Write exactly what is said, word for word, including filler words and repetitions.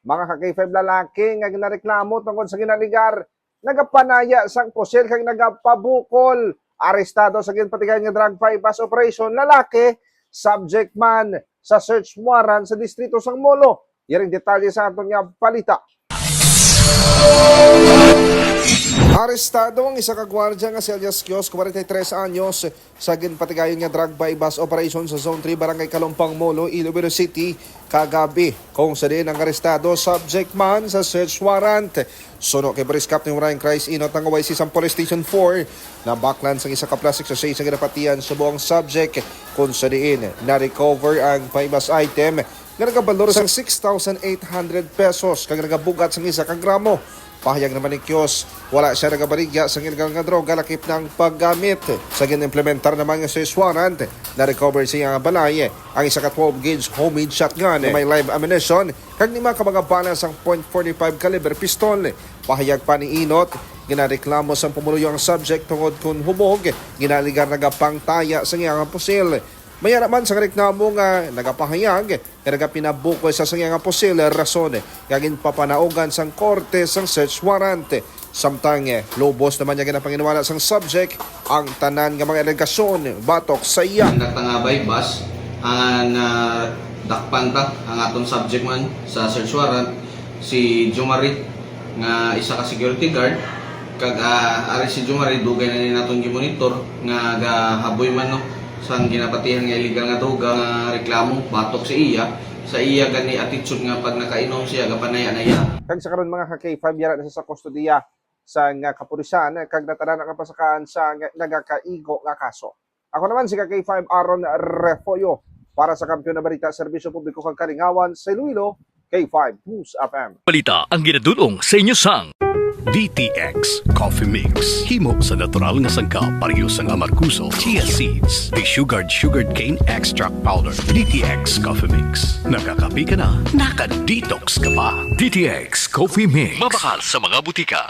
Mga ka-K five, lalaki nga ginareklamo tungod sa ginaligar nagapanaya sang pusil kag nagapabukol. Arestado sa ginpatigayon nga drug buy-bust operation, lalaki, subject man sa search warrant sa distrito sang Molo. Yari ang detalye sa aton nga balita. Arestado ang isa ka gwardiya nga si alias Kios, kwarenta y tres anyos, sa ginpatigayon nga drug buy-bust operation sa Zone three, Barangay Kalumpang, Molo, Iloilo City, kagabi, kung sa diin ang arestado subject man sa search warrant. Suno kay Police Captain Ryan Christ Inot, ang O I C sang Police Station four, nabaklan sang isa ka plastic sachet sa ginapatihan sa buang subject, kung sa diin na-recover ang buy-bust item nga nagabalor sang six thousand eight hundred pesos kag nagabugat sang isa ka gramo. Pahayag naman ni Kios, wala siya nagabaligya sang illegal nga droga lakip na ang paggamit. Sa gin-implementar naman nga search warrant, na-recover sa iyang balay ang isa ka twelve gauge homemade shotgun nga may live ammunition kag lima ka mga bala sang point forty-five caliber pistol. Pahayag pa ni Inot, ginareklamo sang pumuluyo ang subject tungod kon hubog, ginaligar nagapangtaya sa iyang pusil. May ara man sang reklamo nga nagapahayag nga nagapinabuko sa iya nga pusil, rason nga ginpapanaugan sang korte sang search warrant. Samtang, eh, lubos naman niya ginapanginwala sang subject ang tanan nga mga alegasyon batok sa iya. Ang natangabay bus, ang, ah, dakpan ta ang atong subject man sa search warrant, si Jumari, nga isa ka security guard, kag, ah, ari si Jumari, dugay na ni naton gimonitor nga gahaboy man, no, sang ginapatihan nga illegal nga droga nga reklamo batok sa iya, sa iya gani attitude nga pag nakainom siya, gapanaya-naya. Kag sa karon, mga ka-K five, yara na siya sa kustodiya sang, ah, kapulisan, kag natanan ang pasakaan sa nga-, nagakaigo nga kaso. Ako naman si ka-K five Aaron Refollo para sa Kampiyon na Balita, Serbisyo Publiko kag Kalingawan sa Iloilo, K five News F M. Balita ang ginadulong sa inyo sang D T X Coffee Mix. Himo sa natural nga sangkap, pareho sang amargoso, chia seeds, desugared sugarcane extract powder. D T X Coffee Mix. Nakakape ka na, naka-detox ka pa. D T X Coffee Mix. Mabakal sa mga butika.